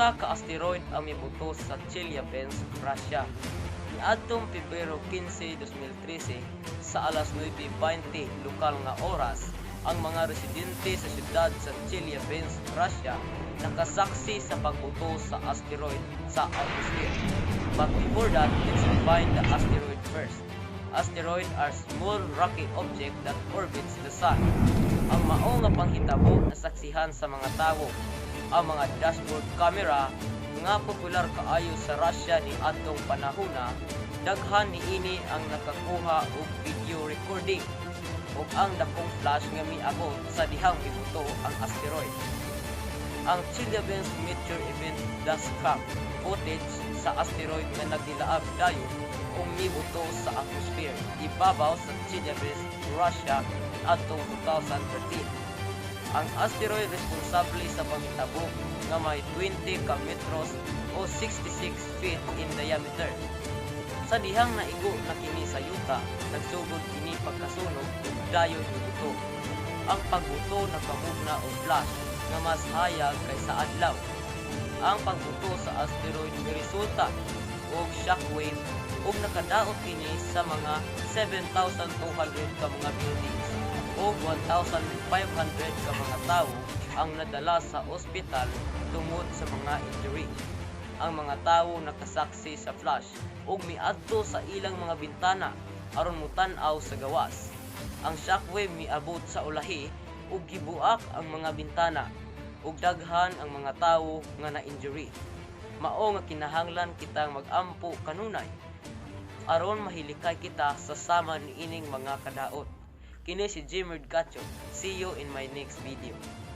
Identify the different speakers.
Speaker 1: Usa ka asteroid ang mibuto sa Chelyabinsk, Russia. Niadtong Pebrero 15, 2013 sa alas 9:20 lokal nga oras, ang mga residente sa syudad sa Chelyabinsk, Russia, nakasaksi sa pagbuto sa asteroid sa atmosphere. But before that, let's define the asteroid first. Asteroid are small rocky object that orbits the sun. Ang mao nga panghitabo nasaksihan sa mga tawo. Ang mga dashboard camera nga popular kaayo sa Russia ni adtong panahona, daghan niini ang nakakuha og video recording ug ang dakong flash nga miabot sa dihang mibuto ang asteroid. Ang Chelyabinsk Meteor Event Dashcam footage sa asteroid nga nagdilaab dayon ug mibuto sa atmosphere ibabaw sa Chelyabinsk, Russia, adtong 2013. Ang asteroid responsable sa panghitabo nga may 20 ka metros o 66 feet in diameter. Sa dihang naigo na kini sa yuta, nagsugod kini pagkasunog ug dayon mibuto. Ang pagbuto nakamugna og flash nga mas hayag kaysa adlaw. Ang pagbuto sa asteroid miresulta og shockwave ug nakadaot kini sa mga 7,200 ka mga buildings ug 1,500 ka mga tawo ang nadala sa ospital tungod sa mga injury. Ang mga tawo nakasaksi sa flash ug miadto sa ilang mga bintana aron motan-aw sa gawas. Ang shockwave miabot sa ulahi ug gibuak ang mga bintana ug daghan ang mga tawo nga na-injury. Mao nga kinahanglan kitang mag-ampo kanunay aron mahilikay kita sa sama niining mga kadaot. Kini si Jimmer Cacho. See you in my next video.